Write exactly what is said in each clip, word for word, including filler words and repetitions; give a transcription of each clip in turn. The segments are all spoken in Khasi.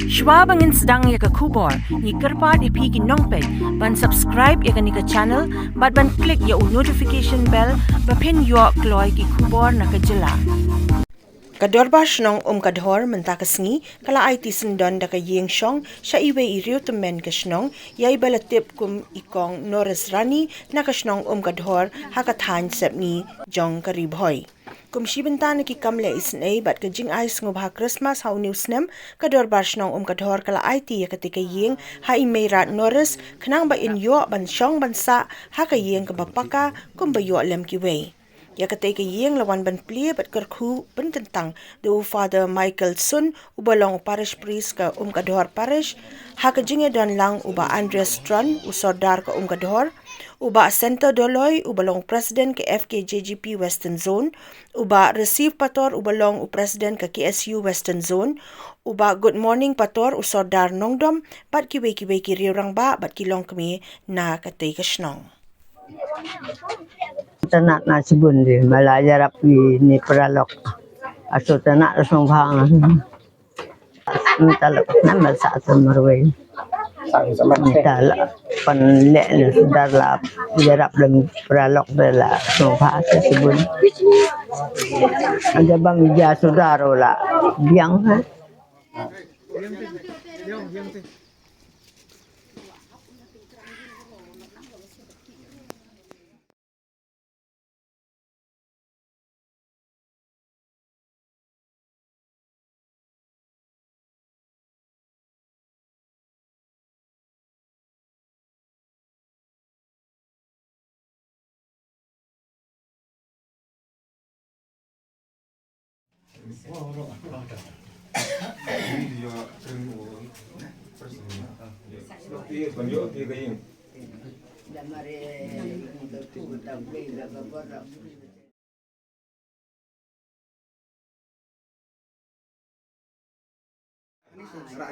Shwa ba ngin sdang ïa ka khubor, ngi kyrpad ïa phi ki nongpeit ban subscribe ïa kane ka channel bad ban click ïa u notification bell ba phin ïoh kloi ki khubor na ka jylla. Ka Dorbar Shnong Umkadhor mynta ka sngi ka la aiti syndon da ka ïing shong sha iwei i riew tymmen ka shnong ïa iba la tip kum i Kong Norris Rani na ka shnong Umkadhor ha ka thaiñ Sepngi jong ka Ri Bhoi. Kum shi bynta na ki kam leh isynei bad ka jingai sngewbha Christmas ha une u snem, ka Dorbar Shnong Umkadhor ka la aiti ïa katei ka ïing ha i Meirad Norris khnang ba in ïoh ban shong ban sah ha ka ïing kaba paka kumba ïoh lem kiwei. Ïa katei ka ïing la wan ban plie bad kyrkhu pynkyntang da u Father Michael Sun, uba long u Parish Priest ka Umkadhor Parish, ha ka jingïadon lang u Bah Andreas Tron, u Sordar ka Umkadhor, u Bah Center Doloi, uba long u President ka F K J G P Western Zone, u Bah Receive Pator, uba long u President ka K S U Western Zone, u Bah Good Morning Pator, u Sordar Nongdom, bad kiwei kiwei ki riew rangbah bad ki longkmie na katei ka shnong. Tana na sibun di mala yarap ni, ni paralok. Aso tana song bhang. Talak nama sa sa marwei. Talak pan le le sudar la yarap lem paralok de la song bha sa sibun. Ada bang ija sudar la biang ha.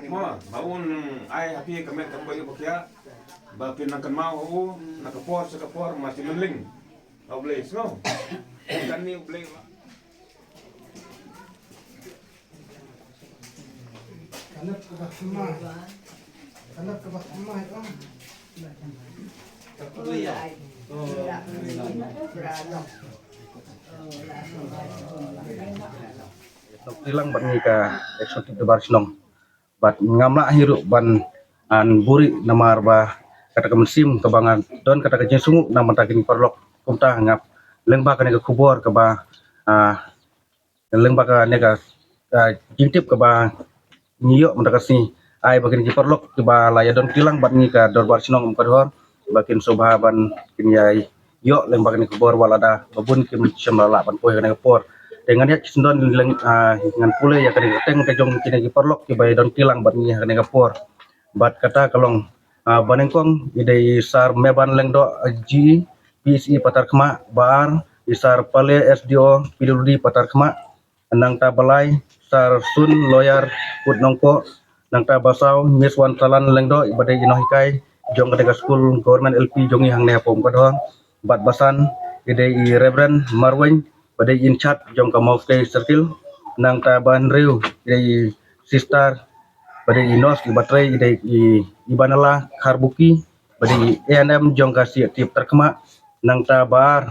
Mo, ba un ai ha phi ka met ka poi ba khia, ba phin nang kynmaw ha u na ka por sha ka por, ma shi mynling. Ha U Blei, sngew. Kane U Blei. Kane ka ba thymmai. Kane ka ba thymmai, oh. Dok tilang bad ngi ka executive Dorbar Shnong. Bad ngam lah hi ruh ban, ah, buhrieh namar ba kata ka mynsiem kaba nga don kata ka jingsngew na ka bynta kine ki paralok, kumta nga lyngba kane ka khubor kaba, ah, lyngba kane ka, ah, jingtip kaba ngi ïoh mynta ka sngi, ai ba kine ki paralok kiba la ïa don tilang bad ngi ka Dorbar Shnong Umkadhor ba kin sngewbha ban kin ïa ïoh lyngba kane ka khubor, wat lada ba bun kim shym la lah ban poi ha kane ka por. Te ngan ïa sngewdon leng, ah, ngan pule ïa kane ka kyrteng ka jong kine ki paralok kiba ïa don tilang bad ngi ha kane ka por. Bad kata ka long, ah, ba nyngkong i dei i Sir Meban Lyngdoh, ah, G E, P S E Patarkhmah, ba ar i Sir Pale, S D O, P W D Patarkhmah, nangta ba lai Sir Sun, lawyer, Pud Nongpoh, nangta ba saw Miss Wantalan Lyngdoh, ba dei i nonghikai jong kane ka skul government L P jong ngi hangne hapoh Umkadhor, bad ba san i dei i Reverend Marwein, ba dei in charge jong ka Mawkyrwat Circle, nangta ba hynriew i dei i sister, ba dei i nurse, i ba trei i dei i Ibanala Kharbuki, ba dei i A N M jong ka C H T Patarkhmah, nangta ba ar,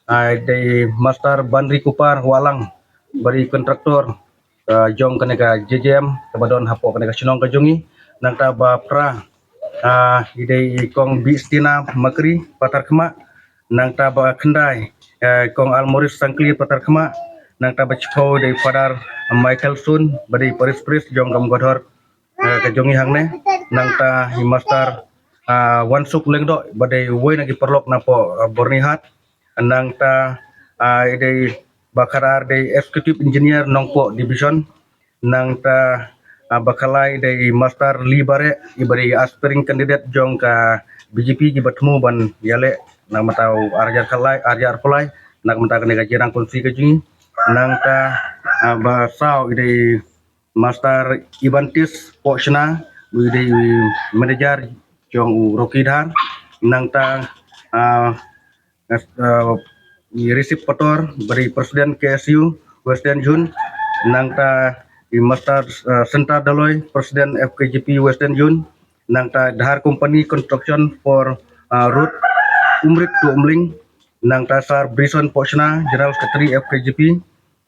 ah, i dei Master Banri Kupar Wahlang, ba dei contractor, ah, jong kane ka J J M kaba don hapoh kane ka shnong ka jong ngi, nangta ba phra, ah, i dei i Kong Bistina Makri Patarkhmah, nangta ba khyndai, ah, Kong Almoris Sangkli Patarkhmah, nangta ba shiphew i dei Father Michael Sun, ba dei Parish Priest jong ka Umkadhor, ah, ka jong ngi hangne, nangta i Master, ah, Wansuk Lyngdoh, ba dei uwei na ki paralok napoh, ah, Byrnihat, nangta, ah, i dei ba khatar dei Executive Engineer Nongpoh Division, nangta, ah, ba khatlai dei Master Lee Bareh, i ba dei aspiring candidate jong ka B J P kiba thmu ban ïaleh na ka bynta u ar hajar khatlai, ar hajar arphew lai, na ka bynta kane ka jingïalang kongsi ka jong ngi, nangta, ah, ba saw i dei Master Ibantis Pohshna, u dei manager jong u Rocky Dhar, nangta, ah, ah, i Receive Pator, ba dei president K S U Western Zone, nangta i Master uh, Santa Daloi, President F K J P Western Zone, nangta Dhar Company Construction for uh, Road Umrit to Umling, nangta Sar Brison Pochna, General Secretary F K J P,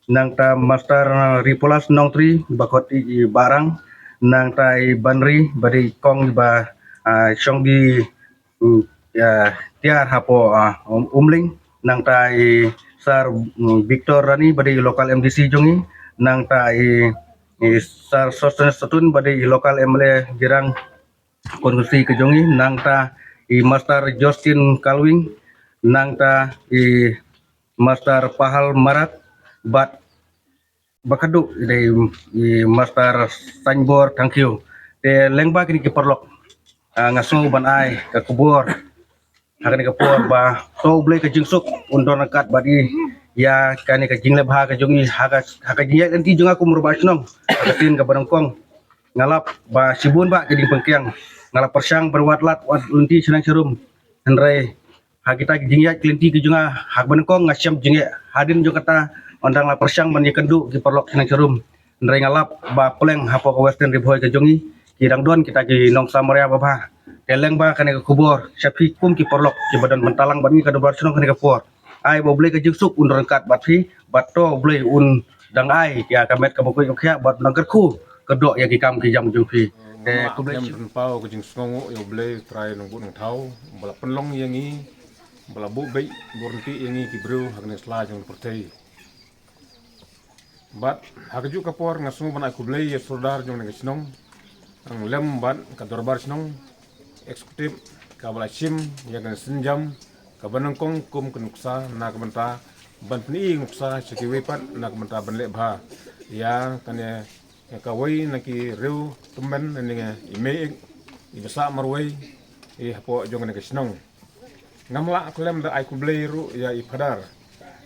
nangta Master uh, Ripolas Nongtri, bakot i, i Barang, nangta i Banri, badi kong ba uh, shong di mm, ya, tiar hapo uh, um, Umling, nangta i Sar mm, Victor Rani, badi local M D C jongi, nangta i, i Sar Sosten Satun, badi local M L A Jirang konstituensi ka jongi, nangta i Master Justin Kalwing, nangta i Master Pahal Marat, bad bakadu i dei i Master Sanbor Thank you. Te lengba kini ki paralok. Uh, nga sngew ban ai ka khubor ha kane ka por ba to Blei ka jingsuk un don kat bad i ya kane ka jinglep ha ka jong i ha ka ha ka jingïaid lynti jong aku murba shnong ha ka tin ka banangkong. Nga lap ba shibun ba ka jingpengkiang nga lap pershang berwat lat wat lynti shnang sharum. Hynrei ha kita ki jingïaid ki lynti ki jong nga ha kaba nyngkong nga shem jingeh hadien jong kata. Ynda nga la pyrshang ban ïakynduh ki paralok shnong sharum, hynrei nga lap ba pleng hapoh ka Western Ri Bhoi ka jong ngi ki dang don kita ki nong Samaria babha. Te leng ba kane ka khubor sha phi kum ki paralok kiba don bynta lang bad ngi ka dorbar shnong kane ka por. Ai ba U Blei ka jingsuk un ryngkat bad phi bad to U Blei un dang ai ïa ka met kaba koit ka khiah bad nang kyrkhu kyrdoh ïa ki kam ki jam jong phi. Te khublei shibun. Pynpaw ka jingsngewnguh ïa U Blei Trai Nongbuh Nongthaw ba la pynlong ïa ngi ba la buh beit buh ryntih ïa ngi ki briew ha kane ka sla jong ka pyrthei. Bad ha kajuh ka por nga sngew ban ai khublei ïa sordar jong kane ka shnong, nang lem bad ka dorbar shnong, executive, kaba la shim ïa kane ka sienjam kaba nyngkong kum ka nuksa na ka bynta ban pyni nuksa sha kiwei pat na ka bynta ban leh bha ïa kane ïa kawei na ki riew tymmen ne i mei ik iba sah marwei i hapoh jong kane ka shnong. Ngam lah khlem da ai khublei ruh ïa i phadar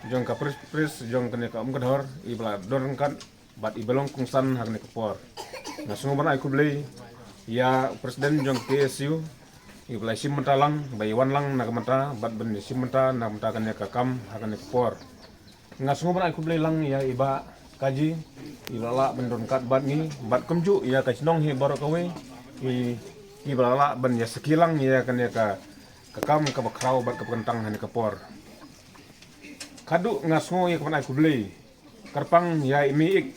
jong ka pris pris jong kane ka Umkadhor iba la don ryngkat bad iba long kongsan ha kane ka por. Nga sngew ban ai khublei ïa u president jong ka K S U iba la shim bynta lang ba i wan lang na ka bynta bad ban shim bynta na ka bynta kane ka kam ha kane ka por. Nga sngew ban ai khublei lang ïa i Bah Kaji iba la lah ban don ryngkat bad ngi bad kumjuh ïa ka shnong hi baroh kawei i iba la lah ban ïa sakhi lang ïa kane ka ka kam kaba khraw bad kaba kyntang ha kane ka por. Khadduh nga sngew ïa ka ban ai khublei kyrpang ïa i mei ik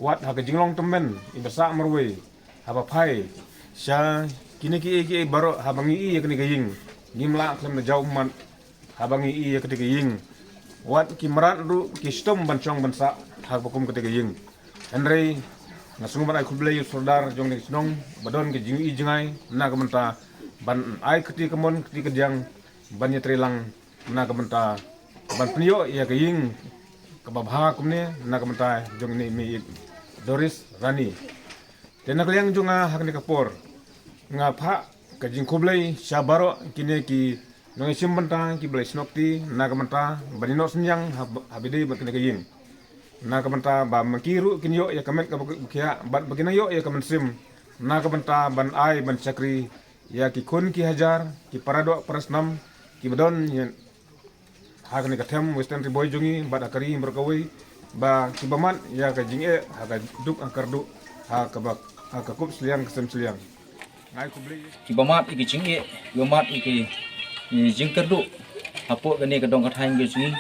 wat ha ka jinglong tymmen iba sah marwei haba phai sha kine kiei kiei baroh haba ngi ïohi ïa kane ka ïing ngim lah khlem da jaw ummat haba ngi ïohi ïa kane ka ïing. Wat ki mrad ruh ki shitom ban shong ban sah ha kaba kum kane ka ïing. Hynrei nga sngew ban ai khublei ïa u sordar jong kane ka shnong ba don ka jingïohi jngai na ka bynta ban ai kti kamon kti kadiang ban ïatrei lang na ka bynta ban pynïoh ïa ka ïing kaba bha kumne na ka bynta jong ine i mei ik Doris Rani. Te na ka liang jong nga ha kane ka por nga phah ka jingkhublei sha baroh kine ki nongïashim bynta kiba la ïasnoh kti na ka bynta ban ïehnoh synñiang ha, ha ba dei bad kane ka ïing. Na ka bynta ba ma ki ruh kin ïoh ïa ka met kaba khiah bad ba kin nang ïoh ïa ka mynsiem na ka bynta ban ai ban shakri ïa ki khun ki hajar ki paradoh parasnam kiba don ïa ha kane ka them Western Ri Bhoi jong ngi bad ha ka ri baroh kawei ba kiba mad ïa ka jingeh ha ka duk ha ka kyrduh ha kaba ha ka kup sliang ka sem sliang. Nga ai khublei. Kiba mad ïa ki jingeh, kiba mad ïa ki, ïa ki jingkyrduh hapoh kane ka dong ka thaiñ ka jong ngi,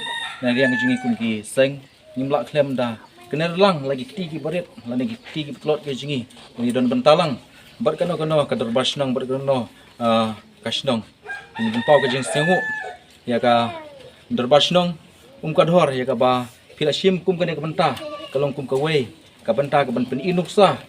na liang ka jong ngi kum ki seng, ngim lah khlem da kner lang la ki kti kiba rit lane ki kti kiba tlot ka jong ngi ban ïadon bynta lang bad kano kano ka dorbar shnong bad kano, ah, ka shnong. Ngi pynpaw ka jingsngewnguh ïa ka dorbar shnong Umkadhor ïa kaba phi la shim kum kane ka bynta ka long kum kawei ka bynta ka ban pyni nuksa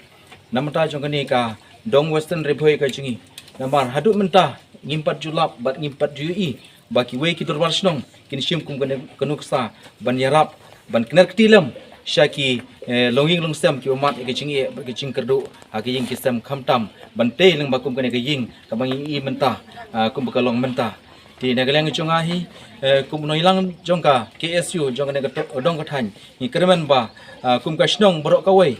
na bynta jong kane ka dong Western Ri Bhoi ka jong ngi. Namar haduh mynta ngim pat ju lap bad ngim pat ju ïohi ba kiwei ki dorbar shnong kin shim kum kane ka nuksa ban ïarap ban kner kti lem sha ki, eh, longïing longsem kiba mad ïa ka jingeh bad ka jingkyrduh ha ka ïing ki sem khamtam ban tei lyngba kum kane ka ïing kaba ngi ïohi mynta, ah, kumba ka long mynta. Te na ka liang jong nga hi, eh, kum u nongïalang jong ka K S U jong kane ka to-, dong ka thaiñ ngi kyrmen ba, ah, kum ka shnong baroh kawei,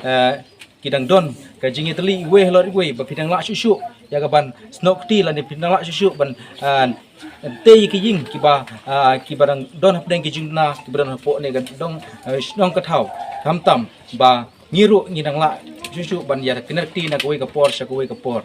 eh, ki dang don ka jingïatylli iwei halor iwei ba phi dang lah shuh shuh ïa ka ban snoh kti lane phi dang lah shuh shuh ban, ah, tei ïa ki ïing kiba, ah, kiba dang don hapdeng ki jingduna kiba don hapoh ne ka dong, eh, shnong ka thaw khamtam ba ngi ruh ngi dang lah shuh shuh ban ïa kynnoh kti na kawei ka por sha kawei ka por.